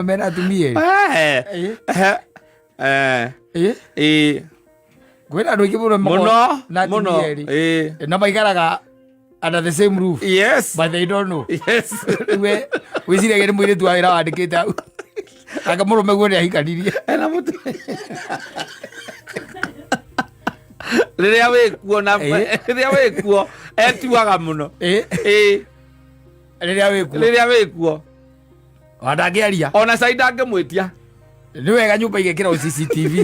Mena atumia erĩ. Eh, Eh, eh, eh, ĩĩ. Kwĩna andũ aingĩ mũno Mũno, na mũno. atumia erĩ. Ĩĩ. Na maikaraga under the same roof. Yes. But they don't know. Yes. We wĩciragia nĩ mũirĩtu wa wĩra wandĩkĩte hau. Anga mũrũme guo nĩ ahikanirie. Ena mũtu. Rĩrĩa wĩkuo na Ĩĩ. rĩrĩa wĩkuo etuaga mũno. Eh, Ĩĩ. rĩrĩa wĩkuo. Rĩrĩa wĩkuo. Ona ndangĩaria. Ona cai ndangĩmwĩtia. Nĩ wega nyũmba igekĩrwo CCTV.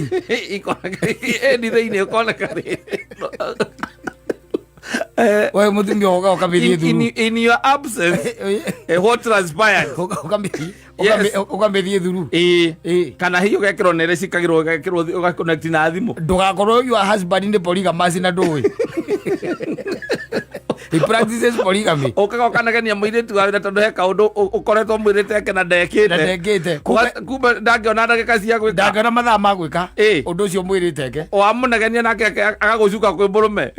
Ikoneka ĩni thĩinĩ ũkoneka rĩ. We mũtumia ũka ũkamĩthiĩ In, thuru. in your absence, what transpired? Yes. Ũkamĩthiĩ thuru. Ĩĩ. Ĩĩ. Kana hihi ũgekĩrwo nere cikagĩrwo ũgekĩrwo ũgaconnect na thimũ. Ndũgakorwo your husband nĩ polygamous na ndũĩ. He practices polygamy. Ũkaga ũkanegenia mũirĩtu wa wĩra tondũ he kaũndũ ũkoretwo mwĩrĩte eke na Na ndekĩte. ndekĩte. Kumbe ndangĩona ndagĩka cia gwĩka. Ndangĩona mathaa ma gwĩka Ĩĩ. ũndũ ũcio mwĩrĩte eke. Wamũnegenia nake agagũcuka kwĩ mũrũme.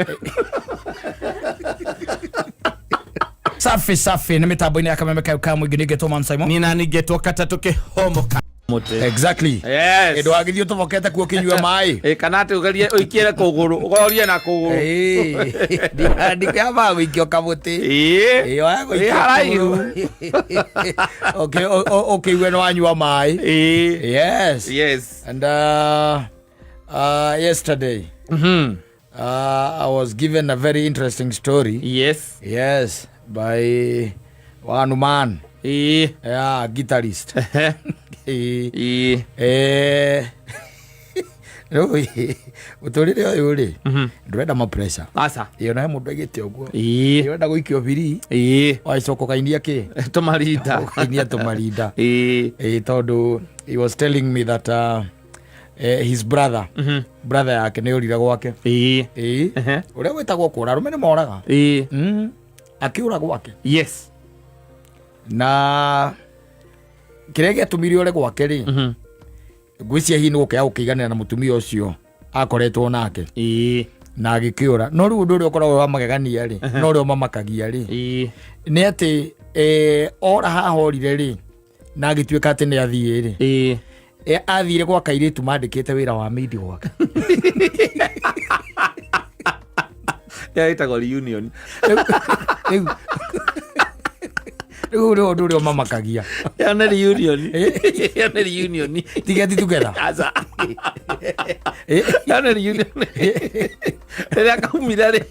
Safi safi nĩ mĩtambo-inĩ ya kameme kayo ka mũingĩ nĩngetwo Man Simon. Nina ningetwo katatũ kĩhomoka mũtĩ. Exactly. Yes. Ĩ ndwagĩthiĩ ũtobokete kuo ũkĩnyua maĩ. Ĩ, kana atĩ ũgerie ũikiere kũgũrũ ũgorie na kũgũrũ. Ĩ, ndikĩambaga gũikio kamũtĩ. Ĩĩ. Ĩ, waya gũikio Ĩ, haraihu. kũgũrũ. Ũkĩigue nĩ wanyua maĩ. Ĩĩ. Yes. Yes. And yesterday I was given a very interesting story. Yes. Yes, by one man. Ĩĩ. Yeah, guitarist. Ĩĩ. Ĩĩ. Rĩu mũtũrĩre ũyũ rĩ ndũrenda ma pressure. Aca. Ĩyo na he mũndũ aigĩte ũguo. Ĩĩ. Ĩĩ, ũrenda gũikio biri Ĩĩ. wacoka ũkainia kĩ Tũmarinda. ũkainia tũmarinda. Ĩĩ. Ĩĩ, tondũ he was telling me that his brother brother yake nĩ orire gwake. Ĩĩ. Ĩĩ. Ũrĩa wĩtagwo kũra arũme nĩ moraga. Ĩĩ. Akĩũra gwake Yes. Na kĩrĩa gĩatũmire ore gwake rĩ, ngwĩciria hihi nĩ gũkĩaga gũkĩiganĩra na mũtumia ũcio akoretwo nake Ĩĩ. na agĩkĩũra. No rĩu ũndũ ũrĩa ũkoragwo wa magegania rĩ, na ũrĩa ũmamakagia rĩ, Ĩĩ. nĩ atĩ ora haha orire rĩ na agĩtuĩka atĩ nĩ athiĩ rĩ, Ĩĩ. Athire gwa kairĩtu mandĩkĩte wĩra wa maid gwake. Ĩyo ĩtagwo reunion. Rĩu nĩ ũndũ ũrĩa ũmamakagia. Ĩyo nĩ reunion. Ĩyo nĩ reunion. Tiga ti together. Aca. Ĩyo nĩ reunion. Rĩrĩa kaumire rĩ.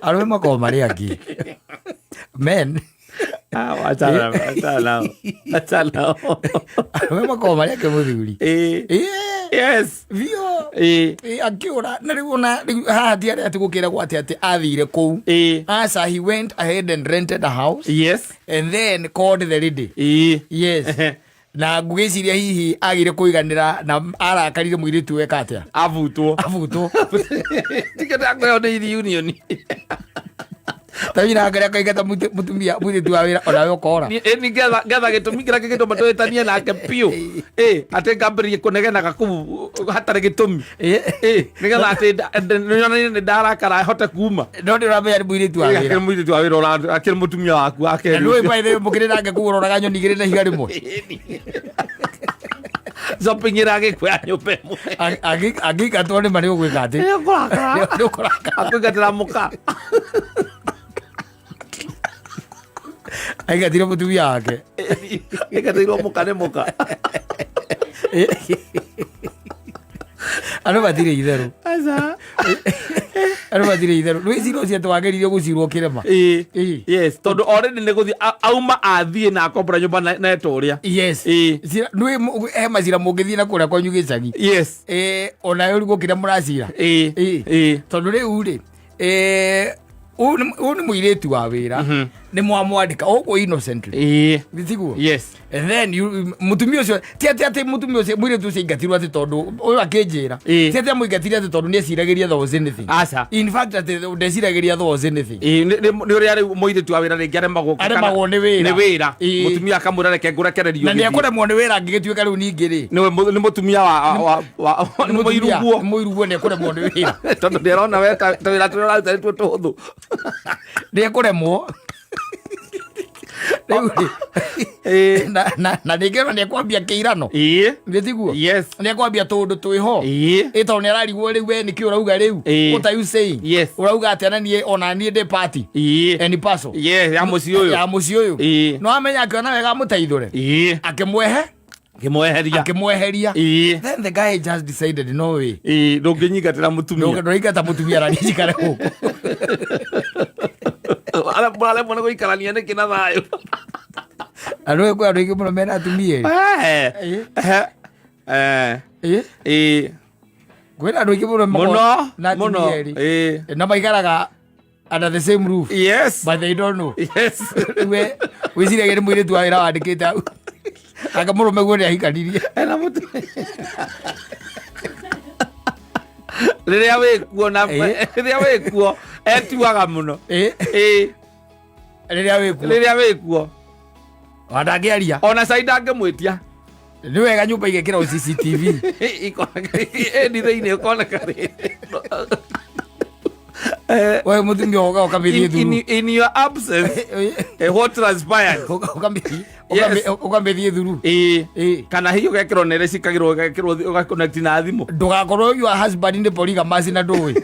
Arũme makoragwo marĩ angĩ men. Ah, wachana wachana nao. Wachana nao. Arũme makoragwo marĩ angĩ mũthuri. Ĩĩ. Ĩĩ, Yes. biũ. Ĩĩ. Ĩĩ, akĩũra na rĩu ona rĩu haha ti arĩa atĩ gũkĩragwo atĩ athire kũu. Ĩĩ. Asa, he went ahead and rented a house Yes. and then called the lady. Ĩĩ. Yes. Na ngwĩciria hihi agire kũiganĩra na arakarire mũirĩtu weka atĩa. Abutwo. Abutwo. Tikio ndakwĩho nĩ reunion. Ta wina angaria kaingata mũtumia mũirĩtu wa wĩra onawe ũkora. Ĩni ngetha gĩtũmi kĩrĩa kĩngĩtũma tũhĩtanie nake biũ. Ĩ, atĩ ngambĩrĩrie kũnegenaga kũu hatarĩ gĩtũmi. Ĩ, nĩgetha atĩ nyonanie nĩ ndarakara hote kuma. No ndĩ ũramenya nĩ mũirĩtu wa Ĩ, wĩra. akĩrĩ mũirĩtu wa wĩra akĩrĩ mũtumia waku wa Na kerĩ. ndũĩ by the way mũkĩrĩ nake kũu ũroraga nyoni igĩrĩ na ihiga rĩmwe. Shopping ĩragĩkuoya nyũmba ĩmwe. Angĩingatwo nĩ ma nĩ ũgwĩka atĩ. Nĩ ũkũrakara. Nĩ ũkũrakara. Akũingatĩra mũka. Aingatire mũtumia wake. Aingatĩirwo mũka nĩ mũka. Andũ matirĩ itherũ. Aca. Andũ matirĩ itherũ. Nĩ cira ũcio twageririe gũcirwo kĩrema. Ĩĩ. Ĩĩ. Yes, tondũ already nĩ gũthiĩ auma athiĩ na akombora nyũmba na etwo ũrĩa. Yes. Ĩĩ. Cira nĩ he macira mũngĩthiĩ na kũrĩa kwanyu gĩcagi. Yes. Onawe ũrigwo kĩrĩa mũracira. Ĩĩ. Ĩĩ. Ĩĩ. Tondũ rĩu rĩ, ũyũ nĩ mũirĩtu wa wĩra nĩ mwamwandĩka ũguo innocently. Ĩĩ. Tiguo? Yes. And then you, mũtumia ũcio ti atĩ atĩ mũtumia ũcio mũirĩtu ũcio aingatirwo atĩ tondũ ũyũ akĩnjĩra Ĩĩ. ti atĩ amũingatire atĩ tondũ nĩ eciragĩria there was anything. Aca. In fact atĩ ndeciragĩria there was anything. Ĩĩ, nĩ ũrĩa rĩu mũirĩtu wa wĩra rĩngĩ aremagwo Aremagwo nĩ wĩra. Nĩ wĩra. Ĩĩ. Mũtumia akamwĩra reke ngũrekererio Na nĩ ũgĩthiĩ. ekũremwo nĩ wĩra angĩgĩtuĩka rĩu ningĩ rĩ Nĩwe nĩ mũtumia wa nĩ mũiruguo. Nĩ mũiruguo nĩ ekũremwo nĩ wĩra. Tondũ ndĩrona we ta wĩra tũrĩa ũraruta nĩtuo tũhũthũ. Nĩ ekũremwo. Rĩu rĩ, Ĩĩ. na ningĩ ona nĩekwambia kĩirano. Ĩĩ. Nĩ tiguo? Yes. Nĩekwambia tũũndũ twĩho. Ĩĩ. Ĩ tondũ nĩararigwo rĩu we nĩkĩ ũrauga rĩu. Ĩĩ. What are you saying? Yes. Ũrauga atĩa na niĩ ona niĩ ndĩ party. Ĩĩ. Any parcel. Yes, ya mũciĩ ũyũ. Ya mũciĩ ũyũ. Ĩĩ. No amenya akĩona wega amũteithũre. Ĩĩ. Akĩmwehe. Ngĩmweheria. Akĩmweheria. Ĩĩ. Then the guy just decided no way. Ĩĩ, ndũngĩnyingatĩra mũtumia. Ndũraingata mũtumia na niĩ njikare gũkũ. Arĩa mũraremwo nĩ gũikarania nĩkĩ na thayũ? Andũ kwĩ andũ aingĩ mũno mena atumia erĩ. Eh. Ĩĩ. Eh. Ĩĩ. Ĩĩ. Kwĩna andũ aingĩ mũno makoragwo Mũno. na Mũno. atumia erĩ. Ĩĩ. Na maikaraga under the same roof. Yes. But they don't know. Yes. We wĩciragia nĩ mũirĩtu wa wĩra wandĩkĩte hau. Anga mũrũme guo nĩahikanirie. Ena mũtumia. Rĩrĩa wĩkuo na Ĩĩ. rĩrĩa wĩkuo etuaga mũno. Ĩĩ. Ĩĩ. Rĩrĩa wĩkuo. Rĩrĩa wĩkuo. Ona ndangĩaria. Ona cai ndangĩmwĩtia. Nĩ wega nyũmba igekĩrwo CCTV. Ĩni thĩinĩ ũkoneka rĩ. We mũtumia ũka ũkamĩthiĩ In, thuru. in your absence, what transpired? Yes. Ũkamĩthiĩ thuru. Ĩĩ. Ĩĩ. Kana hihi ũgekĩrwo nere cikagĩrwo ũgekĩrwo ũgaconnect na thimũ. Ndũgakorwo your husband nĩ polygamous na ndũĩ.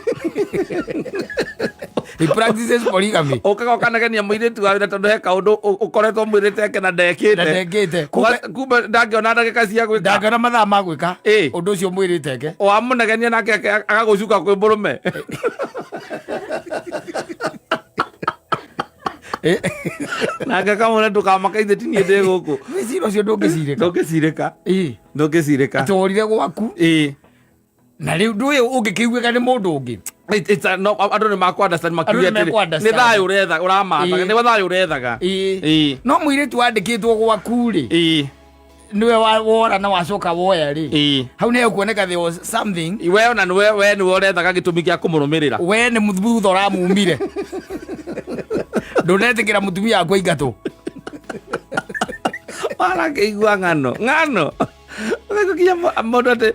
He practices polygamy. Ũkaga ũkanegenia mũirĩtu wa wĩra tondũ he kaũndũ ũkoretwo mwĩrĩte eke na Na ndekĩte. ndekĩte. Kumbe ndangĩona ndagĩka cia gwĩka. Ndangĩona mathaa ma gwĩka Ĩĩ. ũndũ ũcio mwĩrĩte eke. Wamũnegenia nake agagũcuka kwĩ mũrũme. Ĩĩ. Nake akamwĩra ndũkamake ithe ti niĩ ndĩ gũkũ. Nĩ cira ũcio ndũngĩcirĩka. Ndũngĩcirĩka. Ĩĩ. Ndũngĩcirĩka. Atĩ worire gwaku Ĩĩ. na rĩu ndũĩ ũngĩkĩiguĩka nĩ mũndũ ũngĩ. It's a, no, andũ nĩ makũ-understand makiuge Andũ nĩ atĩrĩ, mekũ-understand. nĩ thayũ ũretha ũramathaga Ĩĩ. nĩ thayũ ũrethaga. Ĩĩ. Ĩĩ. No mũirĩtu wandĩkĩtwo gwaku rĩ Ĩĩ. nĩwe wora na wacoka woya rĩ Ĩĩ. hau nĩ kuoneka there was something. We ona nĩwe we nĩwe ũrethaga gĩtũmi gĩa kũmũrũmĩrĩra. We nĩ thutha ũramumire. Ndũnetĩkĩra mũtumia waku aingatwo. Warakĩigua ng'ano ng'ano kinya mũndũ atĩ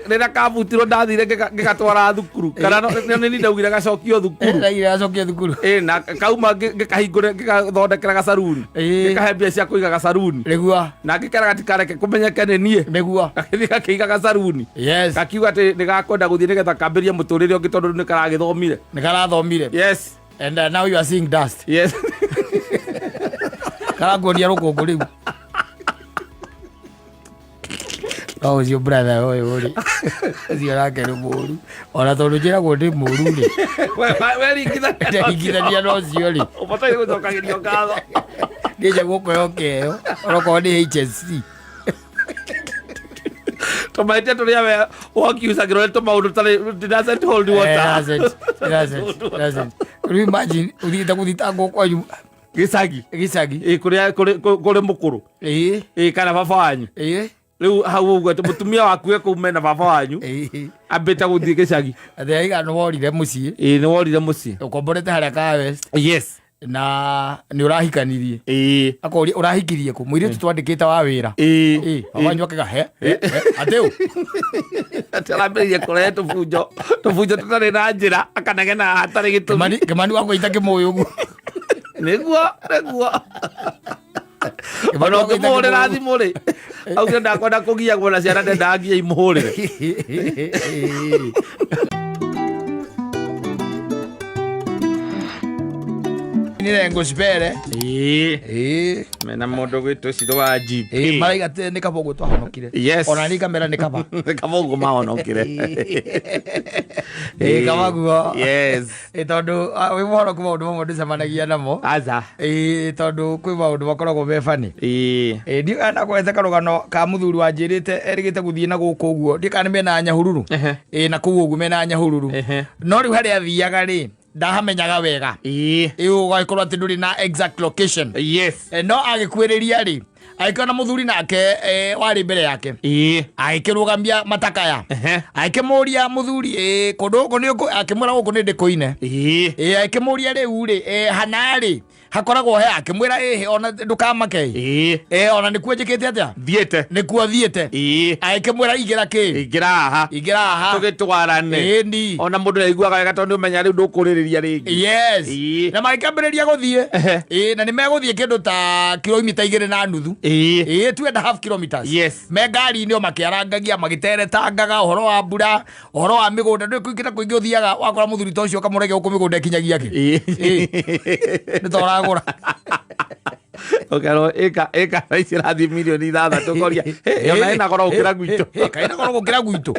rĩrĩa kabutirwo ndathire ngĩgatwara thukuru kana nĩ niĩ ndaugire gacokio thukuru. Ndaigire acokie thukuru. Ĩĩ, na kauma ngĩkahingũre ngĩgathondekera gacaruni. Ĩĩ. Ngĩkahe mbia cia kũiga gacaruni. Nĩguo. Na ngĩkera gatikareke kũmenyeke nĩ niĩ. Nĩguo. Gagĩthiĩ gakĩiga gacaruni. Yes. Gakiuga atĩ nĩ gakwenda gũthiĩ nĩgetha kambĩrĩrie mũtũrĩre ũngĩ tondũ nĩ karagĩthomire. Nĩ karathomire. Yes. And now you are seeing dust. Yes. Karakuonia rũkũngũ rĩu. No ũcio brother ũyũ rĩ ũcio nake nĩ mũru ona tondũ njĩragwo ndĩ mũru rĩ We ringithania. Ndĩringithania na ũcio rĩ Ũbataire gũcokagĩrio ngatho. niĩ nja gũkũheo kĩheo onokorwo nĩ HSC. Tũmahĩtia tũrĩa we wakiucagĩrwo nĩ tũmaũndũ tarĩ it doesn't hold water. It doesn't. Rĩu imagine ũthiĩte gũthitangwo kwanyu Gĩcagi. gĩcagi. Ĩĩ, kũrĩa kũrĩ mũkũrũ. Ĩĩ. Ĩĩ, kana baba wanyu. Ĩĩ. Rĩu hau ũguo atĩ mũtumia waku e kũu mena baba wanyu. Ĩĩ. Ambĩte gũthiĩ gĩcagi. Atĩ aiga nĩ worire mũciĩ. Ĩĩ, nĩ worire mũciĩ. Ũkomborete harĩa ka West. Yes. Na nĩ ũrahikanirie. Ĩĩ. Akoria ũrahikirie kũ? Mũirĩtu twandĩkĩte wa wĩra. Ĩĩ. Ĩĩ. Baba wanyu akĩga he atĩ ũ. Atĩ arambĩrĩria kũrehe tũbunjo tũbunjo tũtarĩ na njĩra akanegena hatarĩ gĩtũmi. Kĩmani Kĩmani wakwa ita kĩmũĩ ũguo. Nĩguo nĩguo. Kĩmani Ona wakwa ita ũngĩmũhũrĩra kĩmũĩ. thimũ rĩ augire ndakwenda kũgiagwo na ciana ndendaga nginya imũhũrĩre. Nĩ rengo cibere. Ĩĩ. Ĩĩ. Mena mũndũ gwĩtwo Ciro wa GP. Ĩĩ maraiga atĩ nĩ kaba ũguo twahonokire. Yes. Ona niĩ ngamera nĩ kaba. Nĩ kaba ũguo mahonokire. Ĩĩ kaba guo. Yes. Ĩĩ tondũ wĩ mũhonoku maũndũ mamwe ndũcemanagia namo. Aca. Ĩĩ tondũ kwĩ maũndũ makoragwo me funny. Ĩĩ. Ĩĩ ndiũĩ kana ndakũhete karũgano ka mũthuri wanjĩrĩte erĩgĩte gũthiĩ na gũkũ ũguo ndiũĩ kana nĩ mĩena ya Nyahururu. Ĩĩ na kũu ũguo mĩena ya Nyahururu. No rĩu harĩa athiaga rĩ ndahamenyaga wega. Ĩĩ. Ĩĩ ũgagĩkorwo atĩ ndũrĩ na exact location. Yes. No agĩkuĩrĩria rĩ agĩkĩona mũthuri nake warĩ mbere yake. Ĩĩ. Agĩkĩrũgamia matakaya. Agĩkĩmũria mũthuri kũndũ gũkũ nĩ ũkũ akĩmwĩra gũkũ nĩ ndĩkũine. Ĩĩ. Agĩkĩmũria rĩu rĩ hana rĩ Hakoragwo he akĩmwĩra ĩhĩ ona ndũkamake. Ĩĩ. Ĩ ona nĩkuo njĩkĩte atĩa? Thiĩte. Nĩkuo thiĩte. Ĩĩ. Agĩkĩmwĩra igĩra kĩ? Ingĩra haha. Ingĩra haha. Tũgĩtwarane. Ĩni. Ona mũndũ nĩaiguaga wega tondũ nĩũmenya rĩu ndũkũrĩrĩria rĩngĩ. Yes. Ĩĩ. Na magĩkĩambĩrĩria gũthiĩ. Ehe. Ĩĩ, na nĩ megũthiĩ kĩndũ ta kilomita 2.5. Ĩĩ. Ĩĩ, 2.5 kilometers. Yes. Me ngari-inĩ o makĩarangagia magĩteretangaga ũhoro wa mbura, ũhoro wa mĩgũnda. Ndũĩ kũingĩ na kũingĩ ũthiaga wakora mũthuri ta ũcio ũkamũrege gũkũ mĩgũnda ĩkinyagia kĩ. Ĩĩ. Ĩĩ. Nĩ ta ũragũra. Ũkerwo ĩka ĩka thaa ici ĩrathiĩ mirioni 6 ũkoria "Hĩ, ona ĩna goro gũkĩra gwitũ." Ĩ, kaĩ ĩna goro gũkĩra gwitũ.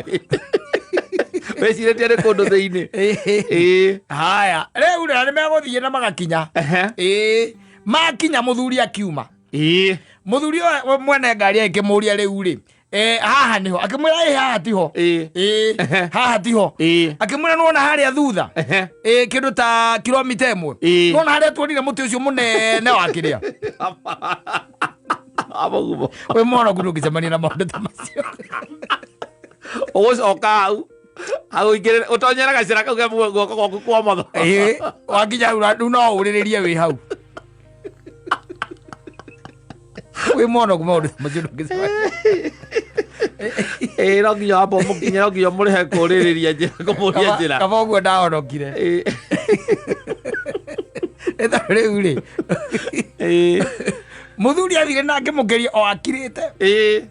Wĩcirĩtie nĩ kũndũ thĩinĩ. Ĩĩ. Haya, rĩu rĩ, na nĩ megũthiĩ na magakinya. Ehe. Ĩĩ, makinya mũthuri akiuma. Ĩĩ. Mũthuri ũyũ mwene ngari agĩkĩmũria rĩu rĩ, haha nĩho? Akĩmwĩra ĩ haha tiho. Ĩĩ. Ĩĩ, haha tiho. Ĩĩ. Akĩmwĩra nĩwona harĩa thutha? Ehe. Ĩĩ, kĩndũ ta kilomita 1. Ĩĩ. Nĩwona harĩa tuonire mũtĩ ũcio mũnene wa kĩrĩa? Wa mũgumo. Wĩ mwonoku ndũngĩcemania na maũndũ ta macio. Ũgũcoka hau hau ũingĩrĩre ũtonyere gacĩra kau ke guoko gwaku kwa motho. Ĩĩ, wakinya hau rĩu no ũrĩrĩrie wĩ hau. Wĩ mwonoku maũndũ ta macio ndũngĩcemania. Ĩĩ, no nginya wamba ũmũkinye, no nginya ũmũrĩhe kũrĩrĩria njĩra, kũmũria njĩra. Kaba ũguo ndahonokire. Ĩĩ. Nĩ tondũ rĩu rĩ, Ĩĩ. mũthuri athire na akĩmũkĩria o akirĩte. Ĩĩ.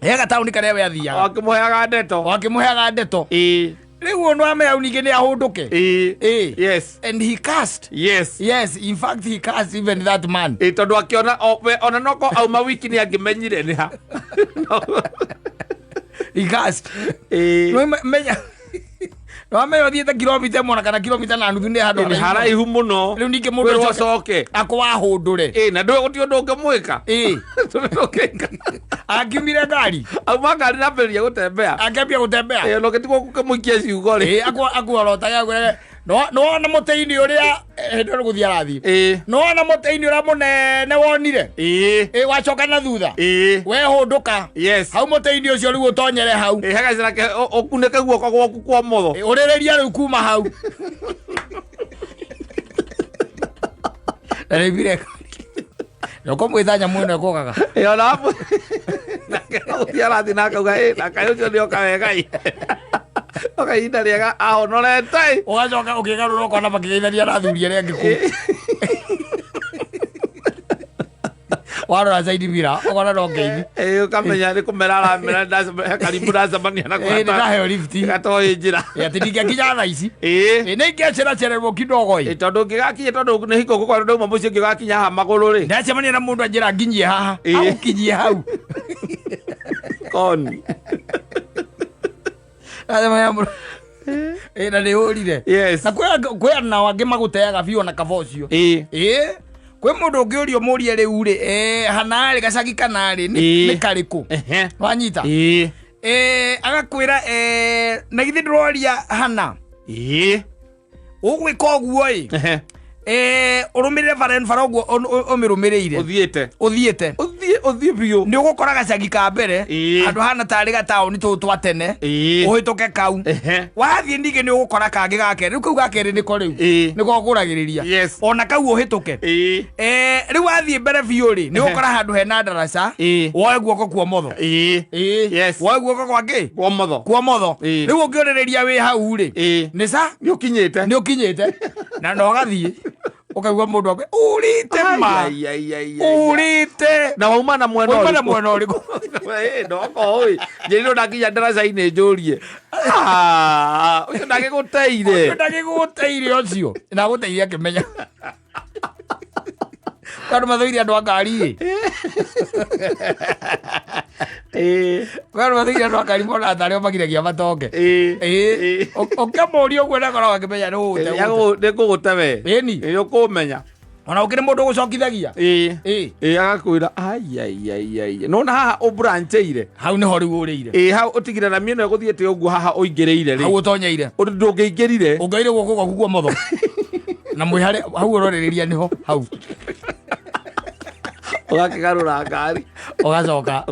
He gataũni karĩa we athiaga. O akĩmũheaga ndeto. O akĩmũheaga ndeto. Ĩĩ. Rĩu ũndũ wa mea ningĩ nĩ ahũndũke. Ĩĩ. Ĩĩ. Yes. And he cursed. Yes. Yes, in fact he cursed even that man. Ĩĩ, tondũ akĩona ona noko auma wiki nĩ angĩmenyire nĩ ha. He cursed. Ĩĩ. Nĩ menya nĩwamenya ũthiĩte kilomita 1 ona kana kilomita na nuthu nĩ handũ Nĩ haraihu mũno. Rĩu ningĩ mũndũ Kwĩrwo acoke- acoke. akwahũndũre. Ĩĩ, na ndũĩ gũtirĩ ũndũ ũngĩmwĩka. Ĩĩ. Tondũ ndũngĩka. Akiumire ngari. Auma ngari na ambĩrĩria gũtembea. Akĩambia gũtembea. Ĩĩ, ona ũngĩtigwo gũkĩmũikia ciugo rĩ. Ĩĩ, akuorotaga akwĩre nĩwona mũtĩ-inĩ ũrĩa hĩndĩ ĩyo nĩ gũthiĩ arathiĩ. Ĩĩ. Nĩwona mũtĩ-inĩ ũrĩa mũnene wonire? Ĩĩ. Ĩĩ, wacoka na thutha. Ĩĩ. Wehũndũka. Yes. Hau mũtĩ-inĩ ũcio rĩu ũtonyere hau. Ĩĩ, he gacĩra ke ũkunĩke guoko gwaku kwa motho. Ĩĩ, ũrĩrĩria rĩu kuma hau. Na rĩu ũkũmwĩta nyamũ ĩno ĩkũgaga. Ĩĩ, ona nake gũthiĩ arathiĩ na akauga ĩ na kaĩ ũcio nĩoka wega ĩ. Oka ihinda rĩega ahonorete ĩ. Ũgacoka ũkĩgarũra ũkona makĩgeithania na athuri arĩa angĩ kũu. Warora side mirror ũkona no ngeithi. Ĩĩ, ũkamenya nĩ kũmera aramera he karimbu ndacemania nako. Ĩĩ, nĩndaheo lift. Gatoĩ njĩra. Ĩ, atĩ ndingĩakinya thaa ici. Ĩĩ. Ĩ, nĩ ingĩaceracererwo kidogo ĩ. Ĩ, tondũ ũngĩgakinya tondũ nĩ hingo gũkorwo ndauma mũciĩ ngĩgakinya haha magũrũ rĩ. Ndacemania na mũndũ anjĩra nginyie haha. Ĩĩ. Agũkinyie hau. Koni. Ndacemania na mũndũ. Ĩ, na nĩ ũrire. Yes. Na kwĩ andũ nao angĩ magũteaga biũ ona kaba ũcio. Ĩĩ. Ĩĩ. Kwĩ mũndũ ũngĩũrio mũrie rĩu rĩ, hanarĩ gacagi kanarĩ Ĩĩ. nĩ karĩkũ? Ehe. Wanyita? Ĩĩ. Agakwĩra na githĩ ndĩroria hana? Ĩĩ. Ũgwĩka ũguo ĩ. Ehe. Ũrũmĩrĩre bara bara ũguo ũmĩrũmĩrĩire. Ũthiĩte. Ũthiĩte. Ũthiĩ ũthiĩ biũ. Nĩ ũgũkora gacagi ka mbere. Ĩĩ. Handũ hana tarĩ gataũni tũtũ twa tene. Ĩĩ. Ũhĩtũke kau. Ehe. Wathiĩ ningĩ nĩ ũgũkora kangĩ ga kerĩ. Rĩu kau ga kerĩ nĩko rĩu. Ĩĩ. Nĩko ũkũragĩrĩria. Yes. Ona kau ũhĩtũke. Ĩĩ. Rĩu wathiĩ mbere biũ rĩ, nĩ ũgũkora handũ hena ndaraca. Ĩĩ. Woe guoko kwa motho. Ĩĩ. Ĩĩ. Yes. Woe guoko kwa kĩ? Kwa motho. Kwa motho. Ĩĩ. Rĩu ũngĩũrĩrĩria wĩ hau rĩ. Ĩĩ. Nĩ ca? Nĩ ũkinyĩte. Nĩ ũkinyĩte. Na no ũgathiĩ. Ũkaigua mũndũ akwe, ũrĩte ma. Ai, ai, ai, ai, ai. Ũrĩte. Na wauma na mwena Wauma na ũrĩkũ? mwena ũrĩkũ? Ĩĩ, ndoko ũĩ. Njĩrirwo ndakinya ndaraca-inĩ njũrie. Ah, ũcio ndagĩgũteire. Ũcio ndagĩgũteire ũcio. Na agũteire akĩmenya. Tondũ mathũire andũ a ngari ĩ. Ĩĩ. Kwĩ andũ mathũire andũ a ngari monaga tarĩ o magiragia matonge. Ĩĩ. Ĩĩ. Ĩĩ. Ũkĩmũria ũguo nĩakoragwo akĩmenya nĩ ũgũte. Nĩ ngũgũte we. Ĩni. Ĩĩ, ũkũmenya. Ona gũkĩrĩ mũndũ ũgũcokithagia. Ĩĩ. Ĩĩ. Ĩĩ, agakwĩra ai ai ai ai. Nona haha ũbrancheire. Hau nĩho rĩu ũrĩire. Ĩĩ, hau ũtigire na mĩena ĩgũthiĩte ũguo haha ũingĩrĩire rĩ. Hau ũtonyeire. Ũndũ ndũngĩingĩrire. Ũngaire guoko gwaku kwa motho. Na mwĩhare hau ũrorĩrĩria nĩho hau. Ũgakĩgarũra ngari. Ũgacoka.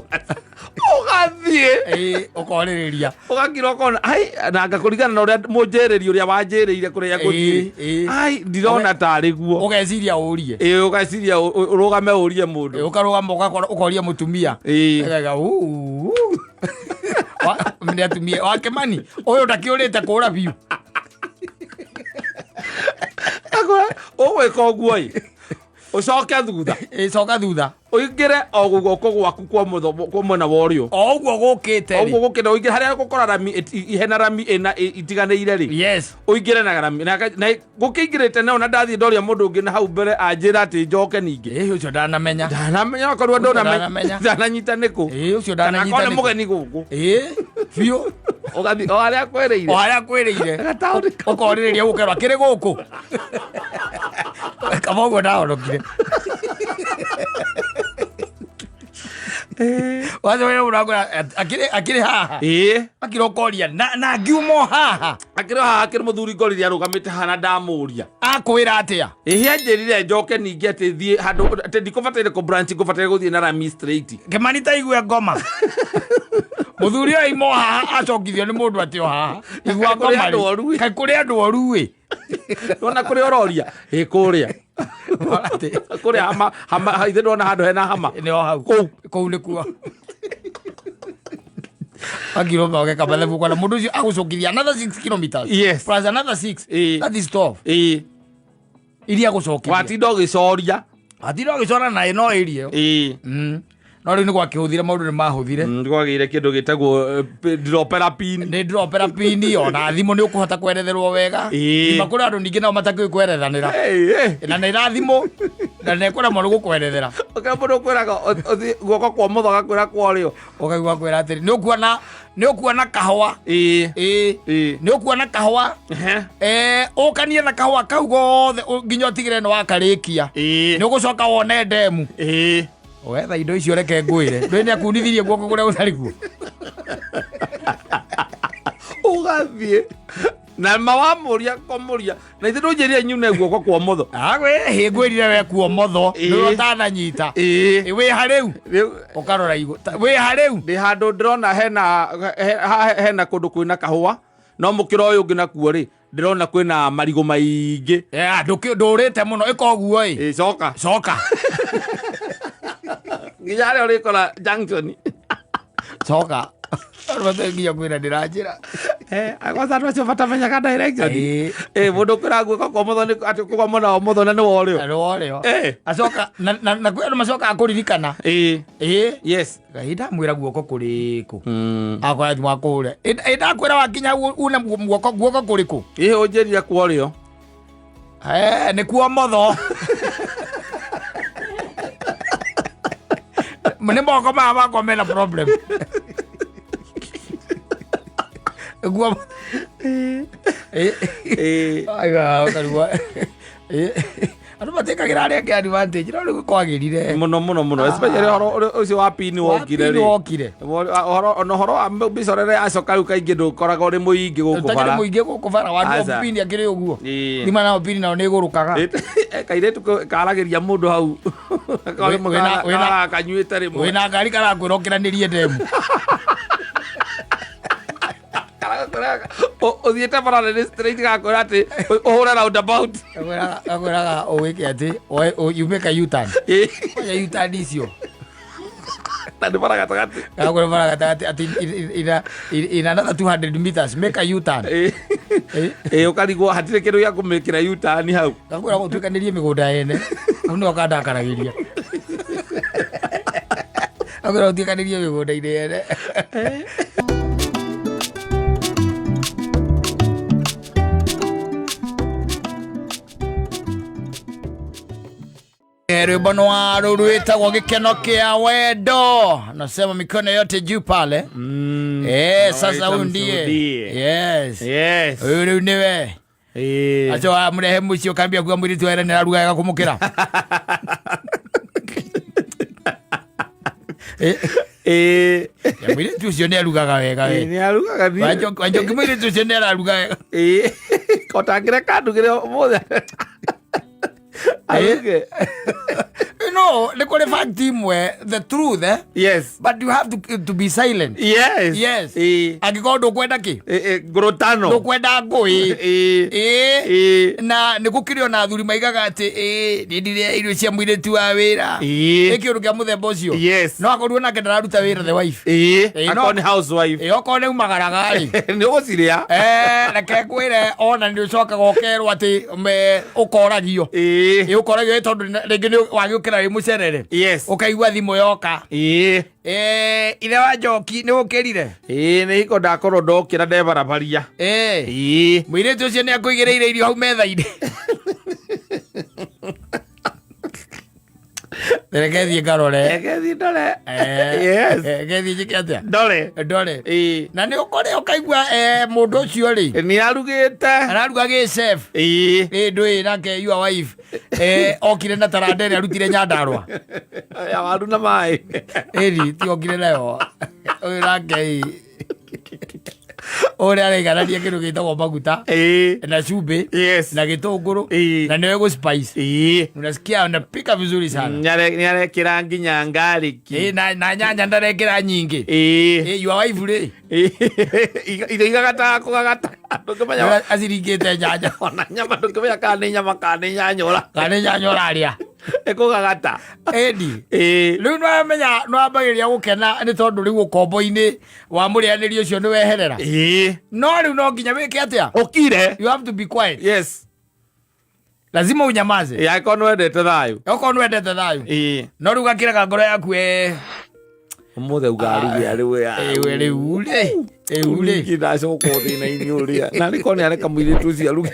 Ũgathiĩ. Ĩĩ, ũkorĩrĩria. Ũgakira ũkona ai na ngakũringana na ũrĩa mũnjĩrĩri ũrĩa wanjĩrĩire kũrĩa ngũthiĩ. Ĩĩ, ĩĩ. Ai ndirona tarĩ guo. Ũgeciria ũrie. Ĩĩ, ũgeciria ũrũgame ũrie mũndũ. Ĩĩ, ũkarũgama ũkoria mũtumia. Ĩĩ. Ũkauga, "Uu, uu." Nĩ atumia wa Kĩmani ũyũ ndakĩũrĩte kũra biũ. Akũra, ũgwĩka ũguo ĩ ũcoke thutha. Ĩĩ, coka thutha. Ũingĩre o guoko gwaku kwa mũtho- kwa mwena wa ũrĩo. O ũguo gũkĩte o rĩ. ũguo gũkĩte ũingĩre harĩa gũkora rami hena rami ĩna itiganĩire rĩ. Yes. Ũingĩre na rami na gũkĩingĩrĩte na ona ndathiĩ ndoria mũndũ ũngĩ na hau mbere anjĩra atĩ njoke ningĩ. Ĩĩ, ũcio ndanamenya. Ndanamenya okorwo ndonamenya. Ndanamenya. Ndananyita nĩkũ. Ĩĩ, ũcio Kana ndananyita akorwo nĩ nĩkũ. mũgeni gũkũ. Ĩĩ, biũ. Ũgathiĩ o harĩa akwĩrĩire. O harĩa akwĩrĩire. Gataũni kau. Ũkorĩrĩria gũkerwo akĩrĩ gũkũ. Kaba ũguo ndahonokire. Wacoka ũrakwĩra akĩrĩ haha. Ĩĩ. Akĩra ũkoria na ngiuma o haha. Akĩrĩ haha akĩrĩ mũthuri ngorire arũgamĩte haha na ndamũria. Akwĩra atĩa? Ĩhĩ anjĩrire njoke ningĩ atĩ thiĩ handũ atĩ ndikũbataire kũ branch ngũbataire gũthiĩ na rami straight. Kĩmani ta igue ngoma. Mũthuri ũyũ aima o haha acokithio nĩ mũndũ atĩ o haha. Igua Kaĩ kũrĩ ngoma andũ rĩ. oru ĩ. Kaĩ kũrĩ andũ oru ĩ. Ndona kũrĩa ũroria? Ĩ kũrĩa. Kũrĩa hama hama ithe ndona handũ hena hama. Nĩ o hau. Kũu. Kũu nĩkuo. Akirwo moge kabathe kwana mũndũ ũcio agũcokithia another 6 kilometers. Yes. Plus another 6. Ĩ. That is 12. Ĩ. Iria agũcokithia. Watinda ũgĩcoria. Watinda ũgĩcora na ĩno ĩria ĩyo. Ĩ. No rĩu nĩ gwakĩhũthire maũndũ nĩ mahũthire. Kwagĩire kĩndũ gĩtagwo dropera pin. Nĩ dropera pin ona thimũ nĩ ũkũhota kweretherwo wega. Ĩĩ. Thima kũrĩ andũ ningĩ nao matakĩũĩ kwerethanĩra. Na nĩ ĩra thimũ na nĩ ekũremwo nĩ gũkwerethera. Ũkĩra mũndũ ũkwĩraga ũthiĩ guoko kwa ũmotho agakwĩra kwa ũrĩo. Ũkaigua akwĩra atĩrĩ, nĩ ũkuona nĩ ũkuona kahũa. Ĩĩ. Ĩĩ. Ĩĩ. Nĩ ũkuona kahũa. Ehe. Ũkanie na kahũa kau gothe nginya ũtigĩre nĩ wakarĩkia. Ĩĩ. Nĩ ũgũcoka wone ndemu. Ĩĩ. Wetha indo icio reke ngwĩre. Ndũĩ nĩ akunithirie guoko kũrĩa gũtarĩ kuo. Ũgathiĩ. Na ma wamũria kũmũria. Na ithe ndũnjĩrire nyune guoko kwa ũmotho. Agwe hĩngwĩrire we kuo motho. Ĩĩ. Nĩwe ũtananyita. Ĩĩ. Ĩ, wĩ ha rĩu? Rĩu Ũkarora igũ. Wĩ ha rĩu? ndĩ handũ ndĩrona hena hena kũndũ kwĩna kahũa no mũkĩra ũyũ ũngĩ nakuo rĩ ndĩrona kwĩna marigũ maingĩ. Yeah, ndũrĩte mũno ĩka ũguo ĩ. Ĩ, coka. Coka. Nginya harĩa ũrĩkora junction. Coka. Andũ matarĩ nginya kwĩra ndĩranjĩra. Kwanza andũ acio matamenyaga direction. Ĩ. Mũndũ ũkwĩra guoko kwa ũmotho nĩ atĩ kwa mwena wa ũmotho na nĩ wa ũrĩo. Na nĩ wa ũrĩo. Eh. Acoka na kwĩ andũ macokaga kũririkana. Ĩ. Ĩ. Yes. Ngai ndamwĩra guoko kũrĩkũ. Akora thimũ akũhũre. Ĩ ndakwĩra wakinya une guoko kũrĩkũ? Ĩ, ũnjĩrire kwa ũrĩo. Nĩ kuo motho. Nĩ moko maya makwa mena problem. Guo. Ĩ. Aiga, ũkarigwo. Andũ matikagĩra arĩa angĩ advantage, no rĩu kwagĩrire. Mũno, mũno, mũno. Especially ũhoro ũcio wa pini wokire Wa rĩ. pini wokire. Ũhoro, ona ũhoro wa mĩcorere yacoka rĩu kaingĩ ndũkoragwo ũrĩ mũingĩ gũkũ Ũtakĩrĩ bara. mũingĩ gũkũ bara, wa Aca. pini akĩrĩ ũguo. Ĩĩ. Thima nao pini nao nĩ ĩgũrũkaga. Ĩĩ, kairĩtu karagĩria mũndũ hau. Karĩ kanyuĩte rĩmwe. Wĩna ngari karakwĩra ũkĩranĩrie ndemu. Ũthiĩte bara nene straight gakwĩra atĩ ũhũre roundabout. Gakwĩraga ũgĩke atĩ, yume ka U-turn. Ĩĩ. Kwanja U-turn icio. Na nĩ bara gatagatĩ. Gakwĩra bara gatagatĩ atĩ in another 200 meters make a U-turn. Ĩĩ. Ĩĩ. Ĩĩ, ũkarigwo hatirĩ kĩndũ gĩa kũmĩkĩra U-turn hau. Gakwĩra gũtuĩkanĩrie mĩgũnda yene. Hau nĩho kandakaragĩria. Gakwĩra gũtuĩkanĩrie mĩgũnda-inĩ yene. Rwimbo nĩ wa rũru rwĩtagwo gĩkeno kĩa wendo, nasema mikono yote juu pale. Sasa huyu ndiye. Mshuhudie. Yes. Yes. Huyu rĩu nĩwe. Acio amũrehe mũciĩ ũkambia kuga mũirĩtu wene nĩararuga wega kũmũkĩra. Ya, mũirĩtu ũcio nĩarugaga wega we. Nĩ arugaga biũ. Wanjoki mũirĩtu ũcio nĩararuga wega. Kotangĩreka ndugĩre ũmũthĩ. Aruge. Know nĩ kũrĩ fact imwe, the truth, eh? Yes. But you have to be silent. Yes. Yes. Ĩĩ. Angĩkorwo ndũkwenda kĩ, Ĩ, ĩ, ngũrũtano. Ndũkwenda ngũĩ. Ĩĩ. Ĩĩ. Ĩĩ. Na nĩ gũkĩrĩ ona athuri maigaga atĩ ĩĩ nĩ ndirĩa irio cia mũirĩtu wa wĩra. Ĩĩ. Ĩ kĩũndũ kĩa mũthemba ũcio. Yes. No akorirwo nake ndararuta wĩra, the wife. Ĩĩ. Ĩĩ, Akorwo nĩ housewife. Ĩ, okorwo nĩ umagaraga rĩ, nĩ ũgũcirĩa. Eh, reke ngwĩre, ona nĩ ũcokaga ũkerwo atĩ ũkoragio. Ĩĩ. Ĩ, ũkoragio ĩ tondũ rĩngĩ nĩ wagĩũkĩra wĩ mũcerere. Yes. Ũkaigua thimũ yoka. Ĩĩ. Eh, ithe wa Njoki, nĩ ũkĩrire? Ĩĩ, nĩ hiko ndakorwo ndokĩra ndebarabaria. Eh, Ĩĩ. Mũirĩtu ũcio nĩ akũigĩrĩire irio hau metha-inĩ. Reke thiĩ ngarore. Reke thiĩ ndore. Eh, Yes. Reke thiĩ njĩke atĩa? Ndore. Ndore. Ĩĩ. Na nĩ ũkore ũkaigua eh, mũndũ ũcio rĩ, Nĩ arugĩte. Araruga gĩ chef. Ĩĩ. Ĩ ndũĩ nake your wife eh, okire na taranda ĩrĩa arutire Nyandarũa. Ya waru na maĩ. Ĩri ti okire nayo ũyũ nake ĩ ũrĩa araiganania kĩndũ gĩtagwo maguta Ĩĩ. Na cumbĩ Yes. Na gĩtũngũrũ Ĩĩ. na nĩwe gũ spice. Ĩĩ. Unasikia unapika vizuri sana. Nĩ arekĩra nginya ngariki. Ĩ, na nyanya ndarekĩra nyingĩ. Ĩĩ. Ĩ, your wife rĩ, Irio igagataga kũgagata, ndũngĩmenya. Aciringĩte nyanya. Ona nyama ndũngĩmenya kana nĩ nyama kana nĩ nyanya ũra Kana nĩ nyanya ũrarĩa. Ĩkũgagata. Ĩni. Ĩĩ. Rĩu nĩwamenya nĩwambagĩrĩria gũkena nĩ tondũ rĩu ũkombo-inĩ wa mũrĩanĩri ũcio nĩ weherera. Ĩĩ. No rĩu no nginya wĩke atĩa? Ũkire. You have to be quiet. Yes. Lazima unyamaze. Ĩ, angĩkorwo nĩ wendete thayũ. Okorwo nĩwendete thayũ. Ĩĩ. No rĩu gakĩraga ngoro yaku eh, Ũmũthĩ auga aruge arĩ we. Ĩwe rĩu rĩ, rĩu rĩ. Ningĩ ndacoka thĩna-inĩ ũrĩa na nĩ korwo nĩ areka mũirĩtu ũcio aruge.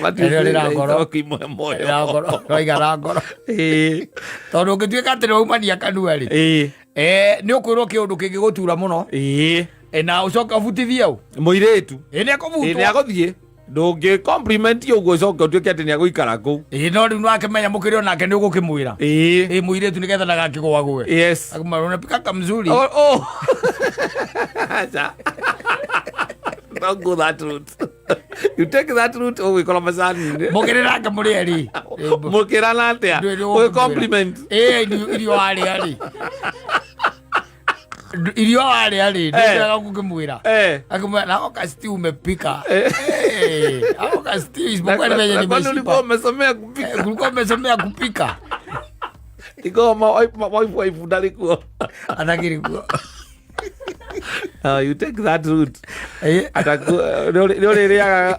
Rĩrĩa rĩra ngoro. Imwe moyo. Na ngoro roiga na ngoro. Ĩĩ. Tondũ ũngĩtuĩka atĩ nĩwaumania kanua rĩ, Ĩĩ. eh, nĩ ũkwĩrwo kĩũndũ kĩngĩgũtura mũno. Ĩĩ. Eh, na ũcoke ũbutithie ũ. Mũirĩtu. Ĩ, nĩ Ĩ, nĩ akũbutwo. agũthiĩ, ndũngĩ compliment ũguo ũcoke ũtuĩke atĩ nĩ agũikara kũu. Ĩ, no rĩu nĩwakĩmenya mũkĩrĩ onake nĩ ũgũkĩmwĩra. Ĩĩ. Ĩ, mũirĩtu nĩgetha ndagakĩgwagwe. Yes. Akamwĩra, unapika kamzuri. Oh. Acha. Don't go that route. You take that route, ũgwĩkora macani-inĩ. Mũkĩrĩ nake mũrĩ erĩ. Mũkĩrana atĩa? Ndũĩ nĩ Ũgĩ ũgũkĩmwĩra. compliment. Ĩ, irio warĩa rĩ, irio warĩa rĩ, ndĩraga gũkĩmwĩra. Eh. Akimwambia, nao kasti umepika. Eh. Eh, hao kasti isipokuwa ni venye Na kwani nimeshiba. ulikuwa umesomea kupika? Eh, ulikuwa umesomea kupika. Iko ma wife ndarĩ kuo. Atakiri kuo. You take that route. Eh, Nĩ ũrĩrĩaga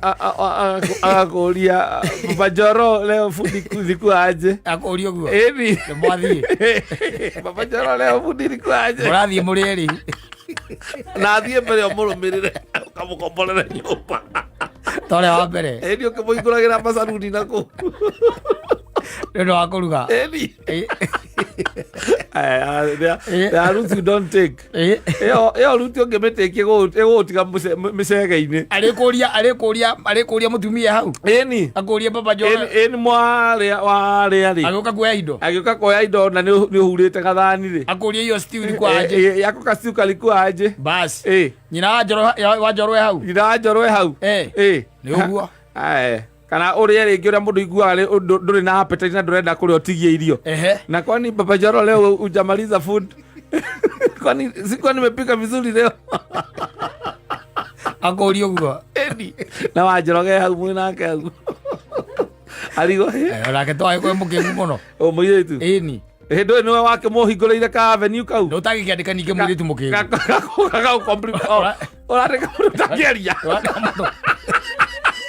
agakũria, "Baba Njoro, leo fundi ilikuwa aje?" Akũria ũguo. Ĩni. Nĩ mwathiĩ. "Baba Njoro, leo fundi ilikuwa aje?" Mũrathiĩ mũrĩ erĩ. Na athiĩ mbere ũmũrũmĩrĩre ũkamũkomborere nyũmba. Ta ũrĩa wa mbere. Ĩni, ũkĩmũhingũragĩra macaruni na kũu. Nĩ ũndũ wa kũruga. Ĩni. Eh, There are routes you don't take. eh. Ĩyo route ũngĩmĩtĩkia ĩgũgũtiga mĩcege-inĩ. Arĩkũria mũtumia hau. Ĩni. Akũria Baba Njoro. Ĩni, mwarĩa warĩa rĩ, Agĩũka kuoya indo. Agĩũka kuoya indo na nĩ ũhurĩte gathani rĩ. Akũria iyo stew ilikuwa aje. Yako kastiu kalikuwa aje. Bas. Ĩ. Nyina wa Njoro wa Njoro e hau. Nyina wa Njoro e hau. Eh. Ĩ. Nĩ ũguo. Ae. Kana ũrĩe rĩngĩ ũrĩa mũndũ iguaga rĩ, ndũrĩ na appetite na ndũrenda kũrĩa ũtigie irio. Ehe. Na kwani Baba Njoro leo hujamaliza food? Kwani sikuwa nimepika vizuri leo? Akũria ũguo. Ĩni. Na wa Njoroge hau mwĩ nake hau. Arigo. Eh, onake twagĩkorwo mũkĩgu mũno. O mũirĩtu. Ĩni. Hĩndĩ ĩyo nĩwe wakĩmũhingũrĩire ka avenue kau. Nĩ ũtagĩkĩandĩka ningĩ mũirĩtu mũkĩgu. Ũrandĩka mũndũ ũtangĩaria.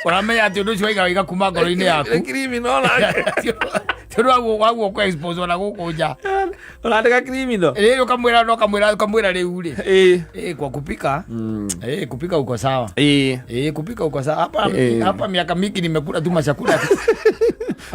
Ũramenya atĩ ũndũ ũcio waiga waiga kuma ngoro-inĩ yaku. Nĩ criminal nake. Ti ũndũ waguo kũ expose ona gũkũ nja. Ũrandĩka criminal. Rĩrĩ ũkamwĩra no kamwĩra ũkamwĩra rĩu rĩ. Ĩĩ. Eh, kwa kupika. Eh, kupika uko sawa. Ĩĩ. Eh, kupika uko sawa. Hapa Eh. hapa miaka mingi nimekula tu machakula.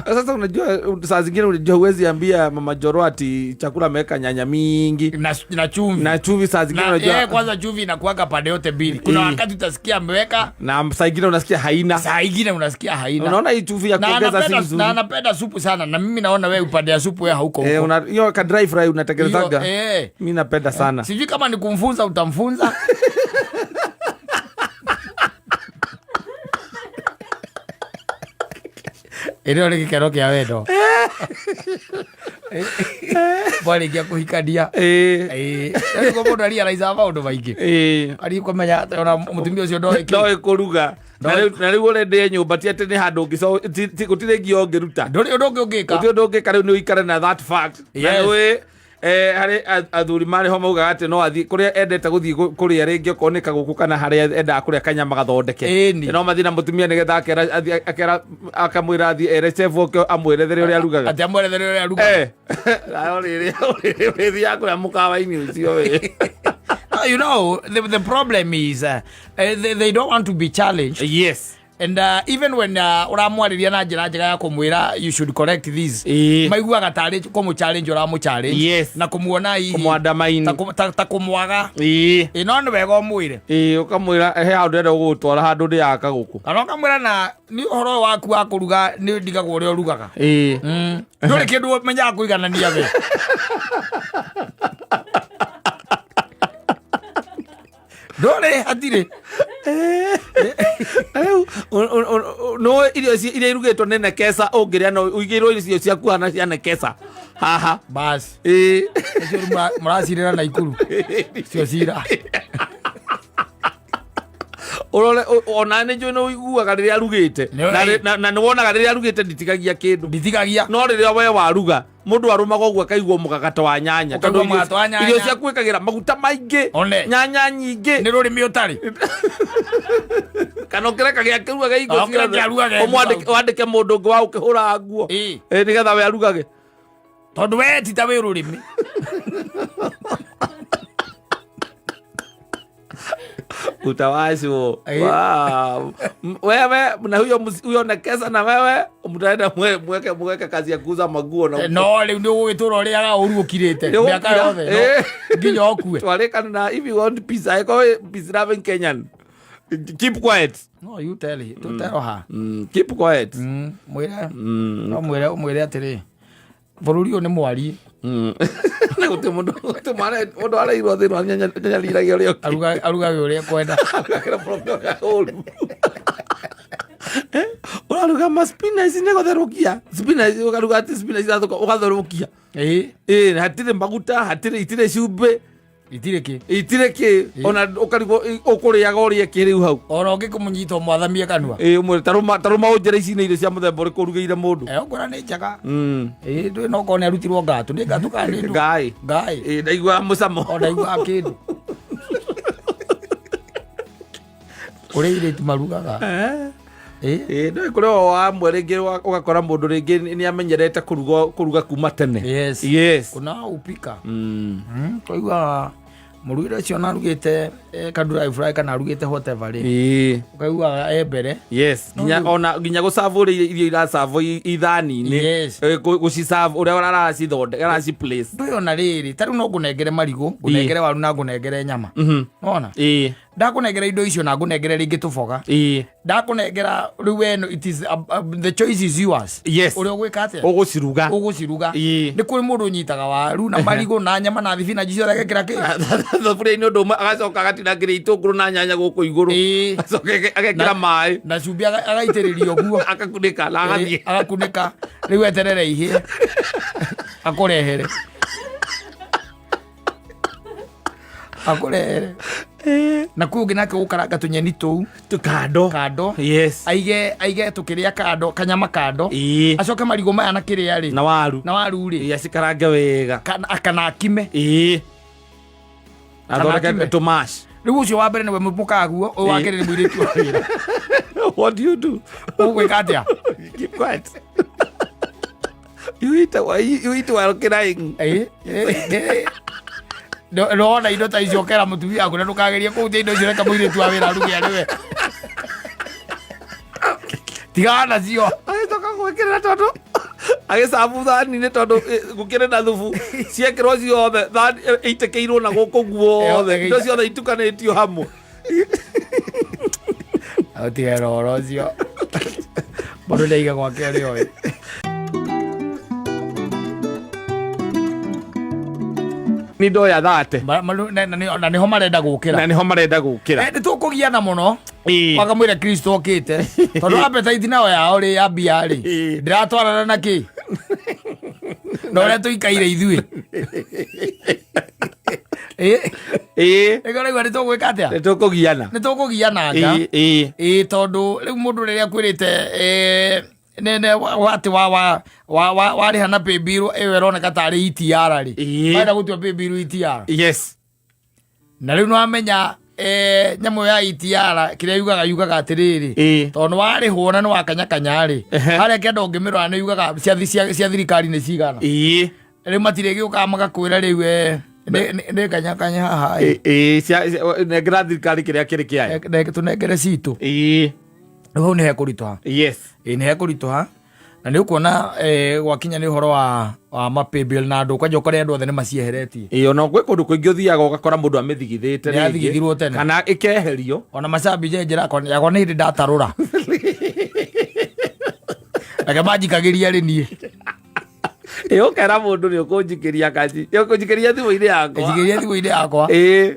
Sasa unajua saa zingine unajua huwezi ambia Mama Njoro ati chakula ameweka nyanya mingi Na chumvi. Na chumvi saa zingine Na, unajua eh, kwanza chumvi inakuwaga pande yote mbili. Kuna Eh. wakati utasikia ameweka, na saa ingine unasikia haina. Saa ingine unasikia haina. Unaona hii chumvi ya Na kuongeza si anapenda, nzuri. na anapenda supu sana na mimi naona wewe upande ya supu wewe hauko Eh, huko. hiyo ka dry fry unatengenezaga. Hiyo, eh. Mimi napenda sana. Sijui kama ni kumfunza utamfunza. Ĩrĩo nĩ gĩkeno kĩa wendo. Mwarĩkia kũhikania. Ĩĩ. Ĩĩ. Rĩu mũndũ arealize maũndũ maingĩ. Ĩĩ. Ari kũmenya atĩ ona mũtumia ũcio ndoĩ kĩ. Ndoĩ kũruga. Na rĩu ũrĩa ndĩe nyũmba ti atĩ nĩ handũ ũngĩco gũtirĩ ngio ũngĩruta. Ndũrĩ ũndũ ũngĩ ũngĩka. Gũtirĩ ũndũ ũngĩka rĩu nĩ ũikare na that fact. Na Yes. nĩũĩ, harĩ athuri marĩ ho maugaga atĩ no athiĩ kũrĩa endete gũthiĩ kũrĩa rĩngĩ okorwo nĩ kagũkũ kana harĩa endaga kũrĩa kanyama gathondeke. Ĩni. No mathiĩ na mũtumia nĩgetha akera athiĩ akera akamwĩra athiĩ ere chef oke amwerethere ũrĩa arugaga. Atĩ amwerethere ũrĩa arugaga. Nayo rĩrĩa ũrĩthiaga kũrĩa mũkawa-inĩ ũcio wĩ. No, you know, the problem is they don't want to be challenged. Yes. And even when ũramwarĩria na njĩra njega ya kũmwĩra you should correct this, Ĩĩ. maiguaga tarĩ kũmũ challenge ũramũ challenge Yes. na kũmuona hihi Kũmwandamaini. ta kũmwaga. Ĩĩ. Ĩ, no nĩ wega ũmwĩre. Ĩĩ, ũkamwĩra he handũ ndĩrenda gũgũtwara handũ ndĩaga kagũkũ. Kana ũkamwĩra na nĩ ũhoro ũyũ waku wa kũruga nĩ ndigagwo ũrĩa ũrugaga. Ĩĩ. Ndũrĩ kĩndũ ũmenyaga kũiganania we. Ndũrĩ hatirĩ. Rĩu no irio iria irugĩtwo nĩ Nekesa ũngĩrĩa no ũigĩrwo irio ciaku hana cia Nekesa haha. Bas. Ĩĩ. Icio rĩu mũracirĩra Naikuru. Cio cira. Ũrore ona nĩ njũĩ nĩ ũiguaga rĩrĩa arugĩte. Nĩ- Na nĩ wonaga rĩrĩa arugĩte nditigagia kĩndũ. Nditigagia. No rĩrĩa we waruga mũndũ arũmaga ũguo akaigua mũgagato wa nyanya. Ũkaigua Tondũ mũgagato wa nyanya. irio ciaku ĩkagĩra maguta maingĩ, One. nyanya nyingĩ. Nĩ rũrĩmĩ ũtarĩ. Kana ũkĩreka gĩa kĩruga gĩa Kana ũkĩreke kĩarugage Ũmwandĩke, wandĩke mũndũ ũngĩ wa gũkĩhũra nguo. Ĩĩ. Ĩĩ, nĩgetha we arugage. Tondũ we ti ta wĩ rũrĩmĩ. Utawashwo. Ĩĩ. Wow. Wewe na huyo huyo Nekesa na wewe mtaenda mweke kazi ya kuuza maguo na No rĩu nĩ ũgũgĩtũra ũrĩaga ũru ũkirĩte Nĩ mĩaka ũgũkira. yothe no Ĩĩ. nginya ũkue. Twarĩkana na if you want peace, I call peace loving Kenyan. Keep quiet. No, you tell it. Tũtero ha. Keep quiet. Mwĩre. No mwĩre ũmwĩre atĩrĩ. Bũrũri ũyũ nĩ mwariĩ. Na gũtirĩ mũndũ, gũtirĩ mũndũ areirwo thĩinĩ wa nyanyariragia ũrĩa ũngĩ. Arugage ũrĩa ekwenda. Arugagĩra bũrũri ũrĩa ũru. Ũraruga ma spinach nĩ gũtherũkia. Spinach ũkaruga atĩ spinach irathũka ũgatherũkia. Ĩĩ. Ĩĩ, hatirĩ maguta, hatirĩ, itirĩ cumbĩ. Itirĩ kĩ. Itirĩ kĩ. Ona ũkarigwo ũkũrĩaga ũrĩe kĩ rĩu hau. Ona ũngĩkũmũnyita ũmwathamie kanua. Ĩĩ, ũmwĩre tarũma ũnjĩre ici nĩ irio cia mũthemba ũrĩkũ ũrugĩire mũndũ. Ũkwĩra nĩ njega. Ĩĩ, ndũĩ no okorwo nĩ arutirwo ngatũ. Nĩ ngatũ kana nĩ ndũ? Ngaĩ. Ngaĩ. Ĩĩ, ndaiguaga mũcamo. O ndaiguaga kĩndũ. Kũrĩ airĩtu marugaga. Ĩĩ. Ĩĩ, no kũrĩ o amwe rĩngĩ ũgakora mũndũ rĩngĩ nĩ amenyerete kũruga kuma tene. Yes. Yes. Kuna upika. Twaiguaga mũrugĩre ũcio na arugĩte, ka dry fry kana arugĩte whatever rĩ. Ĩĩ. Ũkaiguaga e mbere. Yes. Nginya ona nginya gũcabu ũrĩa irio iracabwo ithani-inĩ. Yes. Gũcicabu ũrĩa aracithondeka, araci place. Ndũĩ ona rĩrĩ, ta rĩu no ngũnengere marigũ, ngũnengere waru na ngũnengere nyama. Nĩwona? Ĩĩ. Ndakũnengera indo icio na ngũnengere rĩngĩ tũboga. Ĩĩ. Ndakũnengera rĩu we no, it is, the choice is yours. Yes. Ũrĩa ũgwĩka atĩa? Ũgũciruga. Ũgũciruga. Ĩĩ. Nĩ kũrĩ mũndũ ũnyitaga waru na marigũ na nyama na thibinanji ciothe agekĩra kĩ? Thaburia-inĩ ũndũ ũmwe agacoka agatinangĩria itũngũrũ na nyanya gũkũ igũrũ. Ĩĩ. Acoka agekĩra maĩ. Na cumbĩ agaitĩrĩria ũguo. Akakunĩka na agathiĩ. Ĩĩ, agakunĩka. Rĩu eterere ihĩe. Akũrehere. Akũrehere. Na kũu ũngĩ nake gũkaranga tũnyeni tũu. Kando. Kando. Yes. Aige tũkĩrĩa kando, kanyama kando. Ĩĩ. Acoke marigũ maya na kĩrĩa rĩ. Na waru. Na waru rĩ. Ĩĩ, acikarange wega. Kana akime. Ĩĩ. Kana Athondeke akime. tũmash. Rĩu ũcio wa mbere nĩwe mũkaguo, ũyũ wa Ĩĩ. kerĩ nĩ mũirĩtu wa wĩra. What do you do? Ũgwĩka atĩa? Keep quiet. You eat while, you eat while crying. Ĩĩ, ĩĩ, ĩĩ. Nĩwona indo ta icio ũkera mũtumia waku na ndũkagerie kũhutia indo icio, reke mũirĩtu wa wĩra aruge arĩ we. Tigana nacio. Agĩcoka gwĩkĩrĩra tondũ agĩcabu thani-inĩ tondũ gũkĩrĩ na thubu ciekĩrwo ciothe thani itĩkĩirwo na gũkũ guothe indo ciothe itukanĩtio hamwe. Ũtigere ũhoro ũcio. Mũndũ nĩaiga gwake ũrĩa oĩ. Nĩ ndoya thate. Na nĩho marenda gũkĩra. Na nĩho marenda gũkĩra. Nĩ tũkũgiana mũno. Ĩĩ. Wakamwĩra Kristo okĩte. Tondũ appetite nayo yao rĩ ya mbia rĩ. Ĩĩ. Ndĩratwarana na kĩ? Na ũrĩa tũikaire ithuĩ. Ĩĩ. Nĩkĩo ũraigua nĩ tũgwĩka atĩa? Nĩ tũkũgiana. Nĩ tũkũgiananga. Ĩĩ, ĩĩ. Ĩĩ, tondũ rĩu mũndũ rĩrĩa akwĩrĩte nene atĩ wa wa wa wa warĩha na paybill ĩyo ĩroneka tarĩ ETR rĩ. Ĩĩ. Marenda gũtua paybill ETR. Yes. Na rĩu nĩwamenya nyamũ ĩyo ya ETR kĩrĩa yugaga yugaga atĩrĩrĩ, Ĩĩ. tondũ nĩwarĩhwo na nĩwakanyakanya rĩ, harĩa kĩanda ũngĩmĩrora nĩ yugaga cia thirikari nĩ cigana. Ĩĩ. Rĩu matirĩ gĩũkaga magakwĩra rĩu nĩ kanyakanya haha ĩ. Ĩĩ, ĩĩ, nengera thirikari kĩrĩa kĩrĩ kĩayo. Tũnengere citũ. Ĩĩ. Rĩu hau nĩ hekũritũha. Yes. Ĩĩ, nĩ hekũritũha na nĩ ũkuona gwakinya nĩ ũhoro wa ma paybill na andũ kwanja ũkore andũ othe nĩ macieheretie. Ĩĩ, ona gwĩ kũndũ kũingĩ ũthiaga ũgakora mũndũ amĩthigithĩte Nĩ rĩngĩ, athigithirwo tene. kana ĩkeherio. Ona macambi nje njĩra yakwa nĩ hĩndĩ ndatarũra. Reke manjikagĩria rĩ niĩ. Ĩĩ, ũkera mũndũ nĩ ũkũnjikĩria kaci, nĩ ũkũnjikĩria thimũ-inĩ yakwa. Njikĩria thimũ-inĩ yakwa. Ĩĩ.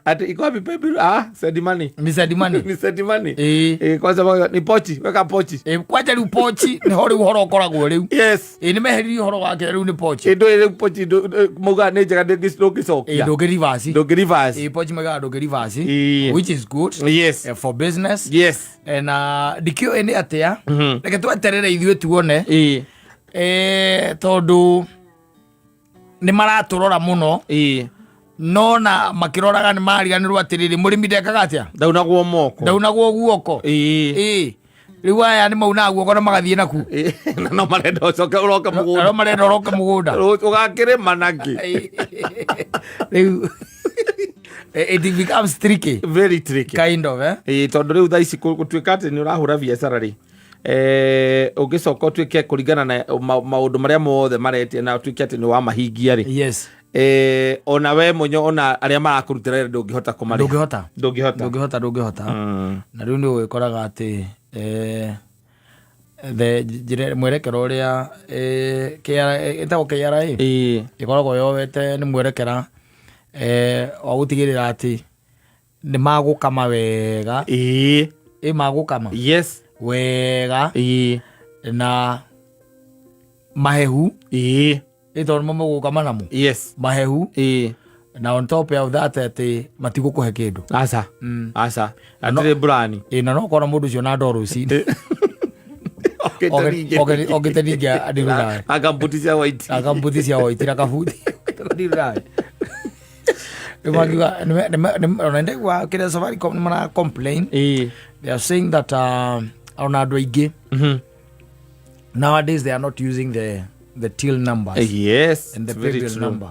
Ati iko wapi paybill? Ah, send money. Ni send money. Ni send money. Ĩĩ. Ĩĩ, kwanza ni pochi, weka pochi. Ĩĩ, kwanja rĩu pochi nĩho rĩu ũhoro ũkoragwo rĩu. Yes. Ĩĩ, nĩ meheririe ũhoro wake rĩu nĩ pochi. Ĩndũ ĩrĩ pochi mauga nĩ njega ndũngĩcokia. Ĩĩ, ndũngĩ reverse. Ndũngĩ reverse. Ĩĩ, pochi maugaga ndũngĩ reverse. Ĩĩ. Which is good. Yes. For business. Yes. Na ndikĩũĩ nĩ atĩa. Reke tweterere ithuĩ tuone. Ĩĩ. Tondũ nĩ maratũrora mũno. Ĩĩ. No na makĩroraga nĩ mariganĩrwo atĩrĩrĩ, mũrĩmi ndekaga atĩa? Ndaunagwo moko. Ndaunagwo guoko. Ĩĩ. Ĩĩ. Rĩu aya nĩ maunaga guoko na magathiĩ naku. Ĩĩ. Na no marenda ũcoke ũroke Na no mũgũnda. marenda ũroke mũgũnda. Ũgakĩrĩma nakĩ? Rĩu it becomes tricky. Very tricky. Kind of, eh? Ĩĩ, tondũ rĩu thaa ici gũtuĩka atĩ nĩ ũrahũra biacara rĩ, ũngĩcoka ũtuĩke kũringana na maũndũ marĩa mothe maretia na ũtuĩke atĩ nĩ wamahingia rĩ. Yes. Ona we mwenye, ona arĩa marakũrutĩra wĩra ndũngĩhota kũmarĩha. Ndũngĩhota. Ndũngĩhota. Ndũngĩhota, ndũngĩhota. Na rĩu nĩ ũgĩkoraga atĩ the njĩra mwerekero ũrĩa KRA, ĩtagwo KRA? Ĩĩ. Ĩkoragwo yoete nĩ mwerekera wa gũtigĩrĩra atĩ nĩ magũkama wega. Ĩĩ. Ĩ magũkama. Yes. Wega. Ĩĩ. Na mahehu. Ĩĩ. Ĩ tondũ nĩmo mũgũkama namo. Yes. Mahehu. Ĩĩ. Na on top of that atĩ matigũkũhe kĩndũ. Aca. Aca. Hatirĩ mburani. Ĩ, na no ũkona mũndũ ũcio na ndoo rũcinĩ. Okĩte ningĩ. Okĩte ningĩ andiru nawe. Na kambuti cia white. Na kambuti cia white na kabuti. Andiru nawe. Rĩu makiuga, ona ndaigua kĩrĩa Safaricom nĩ mara complain. Ĩĩ. They are saying that ona andũ aingĩ nowadays they are not using the till numbers. Yes. And the it's very paybill true. number.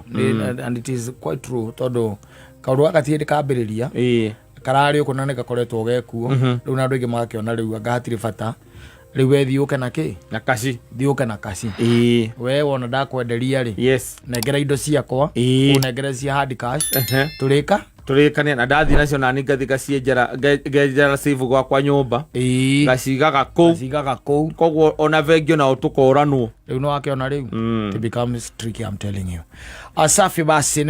And it is quite true tondũ kaũndũ gaka ti hĩndĩ kambĩrĩria. Ĩĩ. Kararĩ ũkũ na nĩ gakoretwo gekuo. Rĩu na andũ aingĩ magakĩona rĩu anga hatirĩ bata. Rĩu we thiĩ ũke na kĩ? Na kaci. Thiĩ ũke na kaci. Ĩĩ. We wona ndakwenderia rĩ. Yes. Nengera indo ciakwa. Ĩĩ. Ũnengere cia hard cash. Ehe. Tũrĩka? Tũrĩkania na ndathiĩ nacio nani ngathi ngacienjera ngenjera safe gwakwa nyũmba. Ĩĩ. Ngacigaga kũu. Ngacigaga kũu. Koguo ona bengi onao tũkoranwo. Rĩu nĩwakĩona rĩu. It becomes tricky, I'm telling you. Asafi basi.